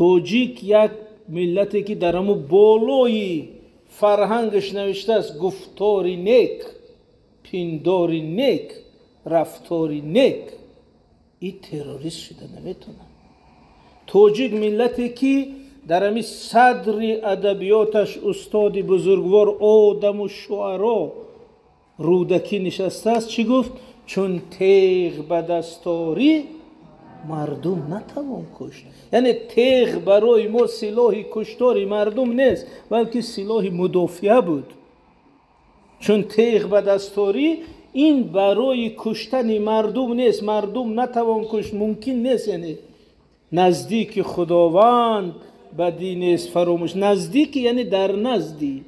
Тоҷик як миллате ки дар ҳамун болои фарҳангаш навиштааст гуфтори нек, пиндори нек, рафтори нек, ин террорист шуда наметавонад. Тоҷик миллате ки дар ҳамин садри адабиёташ устоди бузургвор одаму шуаро Рӯдакӣ нишастааст, чӣ гуфт? Чун теғ ба дасторӣ мардум натавон кушт. Яъне теғ барои мо силоҳи куштори мардум нест, балки силоҳи мудофиа буд. Чун теғ ба дасторӣ, ин барои куштани мардум нест, мардум натавон кушт, мумкин нест. Яъне наздики Худованд бадӣ нест фаромӯш. Наздики яъне дар назди,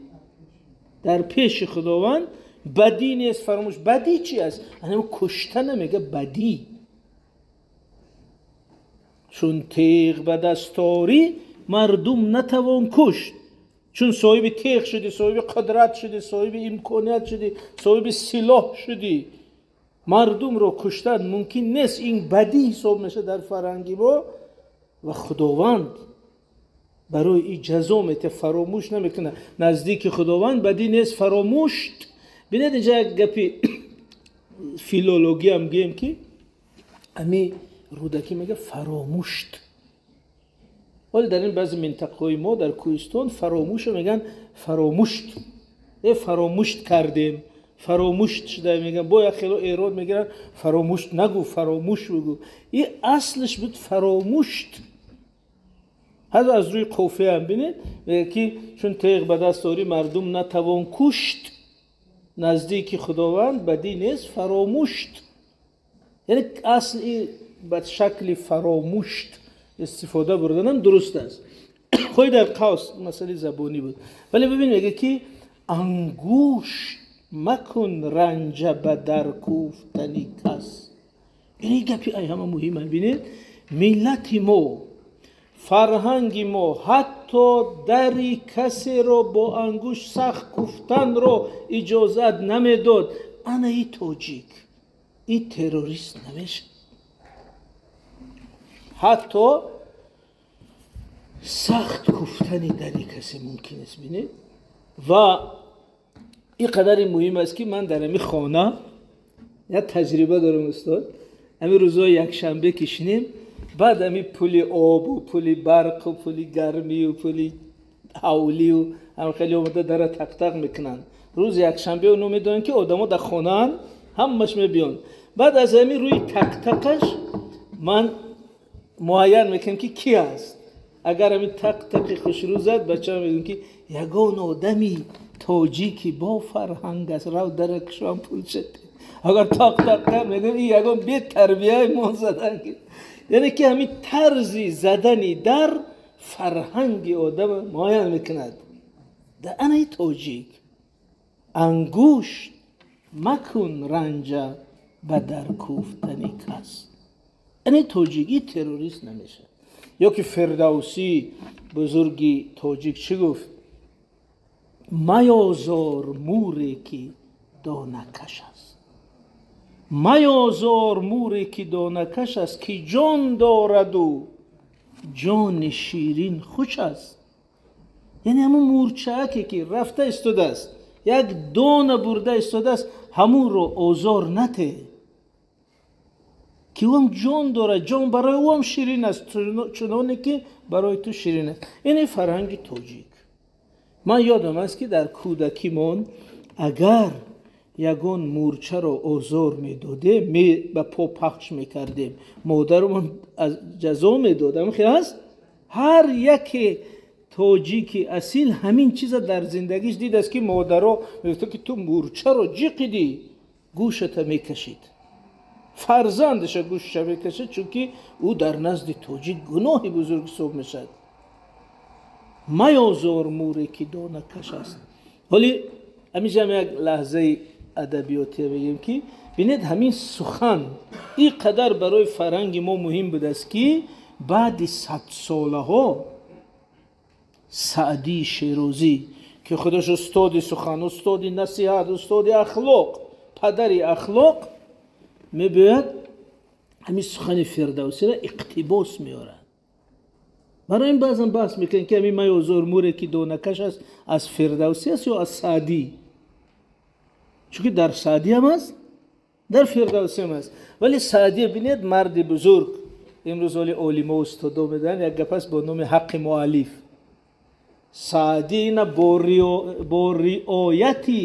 дар пеши Худованд бадӣ нест фаромӯш. Бадӣ чи аст? Куштана мега бадӣ. Чун теғ ба дасторӣ мардум натавон кушт. Чун соҳиби теғ шудӣ, соҳиби қудрат шудӣ, соҳиби имконият шудӣ, соҳиби силоҳ шудӣ, мардумро куштан мумкин нест. Ин бадӣ ҳисоб мешавад дар фарҳанги мо ва Худованд барои ин ҷазо метиҳад, фаромӯш намекунад. Наздики Худованд бадӣ нест фаромӯшт. Бинед, инҷа як гапи филологиям гӯем, ки ами Рӯдакӣ мега фаромӯшт. Вале дар ин баъзе минтақаҳои мо дар кӯҳистон фаромӯшо мегӯянд фаромӯшт. Фаромӯшт кардем, фаромӯшт шуда мегӯянд. Бо як хело эрод мегиранд, фаромӯшт нагӯ, фаромӯш бигӯ. Ин аслаш буд фаромӯшт. Ҳатто аз рӯи қофияам бинед, мегӯяд ки чун теғ ба даст дорӣ мардум натавон кушт, наздики Худованд бадӣ нест фаромӯшт. Яъне асл ба шакли фаромӯшт истифода бурданам дуруст аст. Хоҳи дар қавс масъалаи забонӣ буд. Вале бибин, мегӯяд ки ангушт макун ранҷа ба дар кӯфтани кас. Ин гапи ай ҳама муҳима. Бинед, миллати мо, фарҳанги мо ҳатто дари касеро бо ангушт сахт кӯфтанро иҷозат намедод. Ана и тоҷик, и террорист намешавад. Ҳатто сахт кӯфтани дари касе мумкин аст. Бинед, ва ин қадаре муҳим аст, ки ман дар ҳамин хона як таҷриба дорам, устод. Ҳамин рӯзҳои якшанбе ки шинем, баъд ҳамин пули обу пули барқу пули гармию пули ҳавлию ҳам хеле омада дара тақтақ мекунанд. Рӯзи якшанбе оно медонанд, ки одамо дар хонаанд, ҳамаш мебиёнд. Баъд аз ҳамин рӯи тақтақаш ман муайян мекунам, ки ки аст. Агар ҳамин тақтақи хушрӯ зад, бачаам мегӯям, ки ягон одами тоҷики бо фарҳанг аст, рав дара кушоам, пул шад. Агар тақ-тақ кард, мегӯям, ин ягон бетарбияи мо задан. Яъне ки ҳамин тарзи задани дар фарҳанги одама муайян мекунад. Дар анаи тоҷик ангушт макун ранҷа ба дар кӯфтани кас. Яъне тоҷикӣ террорист намешавад. Ё ки Фирдавсӣ бузурги тоҷик чӣ гуфт? Маёзор муре ки донакаш аст, маёзор муре ки донакаш аст, ки ҷон дораду ҷони ширин хуш аст. Яъне ҳамун мурчааке ки рафта истодааст, як дона бурда истодааст, ҳамунро озор нате, ки ӯам ҷон дорад, ҷон барои ӯам ширин аст, чуноне ки барои ту ширин аст. Ин фарҳанги тоҷик. Ман ёдам аст, ки дар кӯдакимон агар ягон мурчаро озор медодем, ба по пахш мекардем, модарамон ҷазо медод. Ҳамин хел аст. Ҳар яке тоҷики асил ҳамин чиза дар зиндагиш дидааст, ки модаро мегуфтанд, ки ту мурчаро ҷиқидӣ, гӯшата мекашид, фарзандаша гӯшаша мекашид, чунки ӯ дар назди тоҷик гуноҳи бузург ҳисоб мешавад. Маёзор муре ки донакаш аст. Ҳоли ҳаминҷам як лаҳзаи адабиётия мегӯем, ки бинед, ҳамин сухан ин қадар барои фарҳанги мо муҳим будааст, ки баъди садсолаҳо Саъдии Шерозӣ, ки худаш устоди сухан, устоди насиҳат, устоди ахлоқ, падари ахлоқ, мебиёяд, ҳамин сухани Фирдавсиро иқтибос меорад. Барои ин баъзан баҳс мекунанд, ки ҳамин майозор муре ки донакаш аст, аз Фирдавсӣ аст ё аз Саъдӣ, чунки дар Саъдӣ ҳам аст, дар Фирдавсӣ ҳам аст. Вале Саъдӣ бинед, марди бузург, имрӯз оли олимо устодо медонанд, як гап аст бо номи ҳаққи муаллиф. Саъдӣ ина бо риояти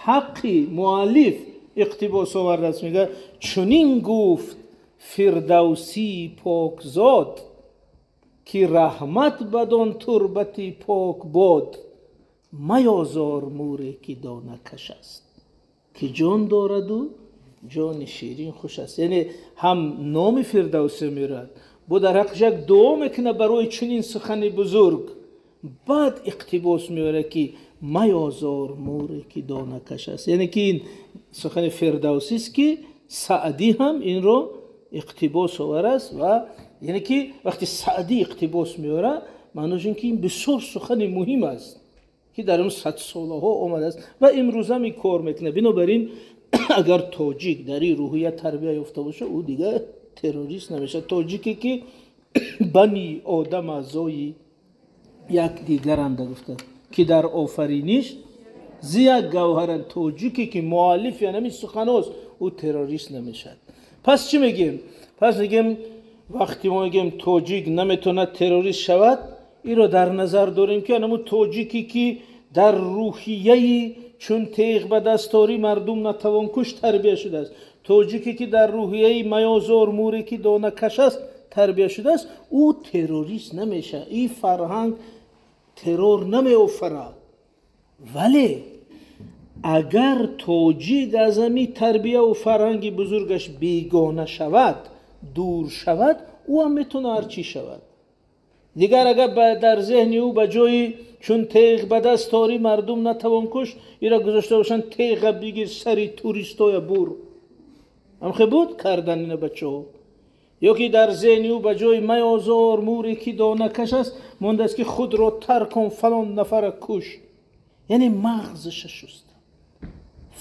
ҳаққи муаллиф иқтибос овардааст. Мегӯяд: чунин гуфт Фирдавсии покзод, ки раҳмат бадон турбати пок бод, маёзор муре ки донакаш аст, ки ҷон дораду ҷони ширин хуш аст. Яъне ҳам номи Фирдавсӣ меорад, бо дар ҳаққаш як дуо мекунад барои чунин сухани бузург, баъд иқтибос меорад, ки маёзор муре ки донакаш аст. Яъне ки ин сухани Фирдавсист, ки Саъдӣ ҳам инро иқтибос овардааст. Ва яъне ки вақти Саъдӣ иқтибос меорад, маънош ин ки ин бисёр сухани муҳим аст, ки дар он садсолаҳо омадааст ва имрӯзам ин кор мекунад. Бинобар ин, агар тоҷик дар ин рӯҳия тарбия ёфта бошад, ӯ дигар террорист намешавад. Тоҷике ки бани одам аъзои якдигаранда гуфта, ки дар офариниш зи як гавҳаранд, тоҷике ки муаллифи ҳамин суханҳост, ӯ террорист намешавад. Пас чӣ мегӯем? Пас мегӯем, вақте мо мегӯем тоҷик наметавонад террорист шавад, инро дар назар дорем, ки ҳамун тоҷике ки дар рӯҳияи чун теғ ба дасторӣ мардум натавон куш тарбия шудааст, тоҷике ки дар рӯҳияи маёзор муре ки донакаш аст тарбия шудааст, ӯ террорист намешавад. Ин фарҳанг террор намеофарад. Вале агар тоҷик аз ҳамин тарбияву фарҳанги бузургаш бегона шавад, дур шавад, ӯ ҳам метавонад ҳар чӣ шавад. Дигар агар дар зеҳни ӯ ба ҷои чун теғ ба даст торӣ мардум натавон кушт, инро гузошта бошанд: теға бигир, сари туристоя бур, ҳамхе буд кардан ина бачаҳо, ё ки дар зеҳни ӯ ба ҷои маёзор муре ки донакаш аст мондааст, ки худро тар кун, фалон нафара куш, яъне мағзаша шуста,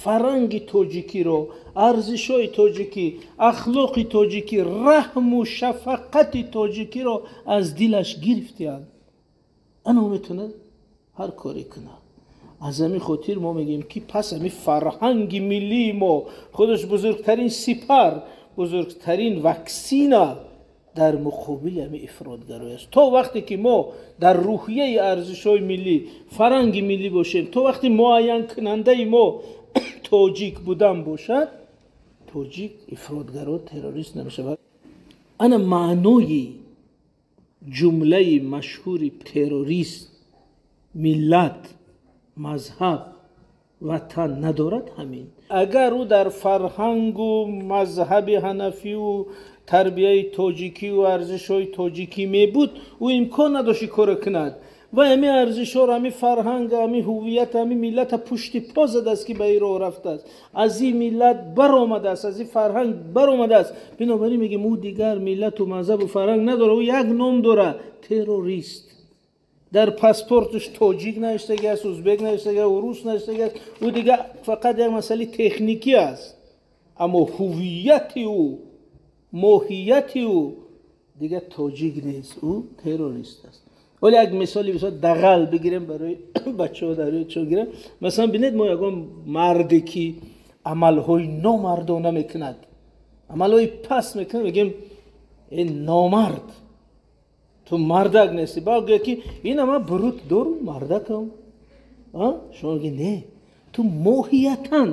фарҳанги тоҷикиро, арзишҳои тоҷикӣ, ахлоқи тоҷикӣ, раҳму шафақати тоҷикиро аз дилаш гирифтиянд, ана ӯ метавонад ҳар коре кунад. Аз ҳамин хотир мо мегӯем, ки пас ҳамин фарҳанги миллии мо худаш бузургтарин сипар, бузургтарин ваксина дар муқобили ҳамин ифротгароӣ аст. То вақте ки мо дар рӯҳияи арзишҳои миллӣ, фарҳанги миллӣ бошем, то вақте муайянкунандаи мо тоҷик будан бошад, тоҷик ифротгаро, террорист намешавад. Ана маънои ҷумлаи машҳури террорист миллат, мазҳаб, ватан надорад ҳамин. Агар ӯ дар фарҳангу мазҳаби ҳанафиву тарбияи тоҷикиву арзишҳои тоҷикӣ мебуд, ӯ имкон надошт ин корро кунад. Ва ҳамин арзишҳоро, ҳамин фарҳанг, ҳамин ҳуввият, ҳамин миллата пушти по задааст, ки ба ин роҳ рафтааст, аз ин миллат баромадааст, аз ин фарҳанг баромадааст. Бинобар ин мегӯем, ӯ дигар миллату мазҳабу фарҳанг надорад, ӯ як ном дорад: террорист. Дар паспорташ тоҷик навиштагӣ аст, узбек навиштагӣ аст, урус навиштагӣ аст, ӯ дигар фақат як масъалаи техникӣ аст, аммо ҳуввияти ӯ, моҳияти ӯ дигар тоҷик нест, ӯ террорист аст. Вале як мисоли бисёр дағал бигирем барои бачаҳо, дар чо гирем. Масалан, бинед, мо ягон марде ки амалҳои номардона мекунад, амалҳои паст мекунад, мегӯем: э, номард, ту мардак нестӣ. Баъд гӯяд, ки ина ман брут дорум, мардакам. Шумо мегӯед: не, ту моҳиятан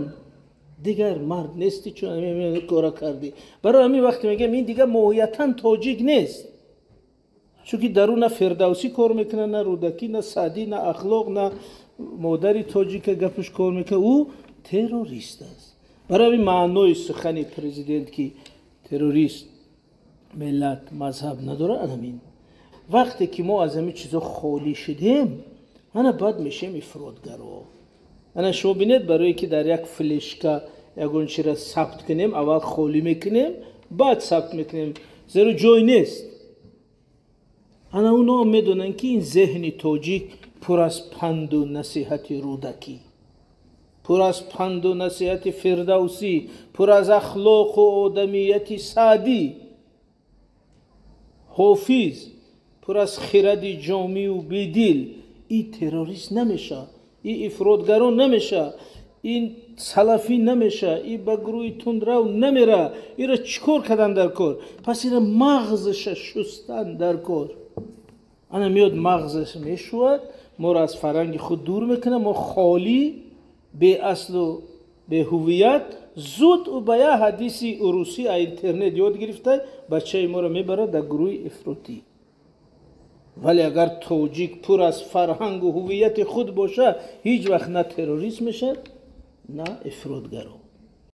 дигар мард нестӣ, чун кора кардӣ. Барои ҳамин вақте мегӯям, ин дигар моҳиятан тоҷик нест, чунки дар ӯ на Фирдавсӣ кор мекунад, на Рӯдакӣ, на Саъдӣ, на ахлоқ, на модари тоҷика гапаш кор мекунад, ӯ террорист аст. Барои ҳамин маънои сухани президент, ки террорист миллат, мазҳаб надорад, ҳамин. Вақте ки мо аз ҳамин чизо холӣ шудем, ана баъд мешем ифротгаро. Ана шумо бинед, барое ки дар як флешка ягон чиро сабт кунем, аввал холӣ мекунем, баъд сабт мекунем, зеро ҷой нест. Ана оно медонанд, ки ин зеҳни тоҷик пур аз панду насиҳати Рӯдакӣ, пур аз панду насиҳати Фирдавсӣ, пур аз ахлоқу одамияти Саъдӣ, Ҳофиз, Пур аз хиради ҷомию бедил, ин террорист намеша, ин ифротгаро намеша, ин салафӣ намеша, ин ба гурӯҳи тундрав намера. Ира чӣ кор кардан дар кор? Пас ира мағзаша шустан дар кор. Ана меёд, мағзаш мешӯяд, моро аз фарҳанги худ дур мекунад. Мо холӣ, беаслу беҳувият. Зуд ӯ ба як ҳадиси урусӣ а интернет ёд гирифта, бачаи моро мебарад дар гурӯҳи ифротӣ. Вале агар тоҷик пур аз фарҳангу ҳуввияти худ бошад, ҳеҷ вақт на террорист мешавад, на ифротгаро.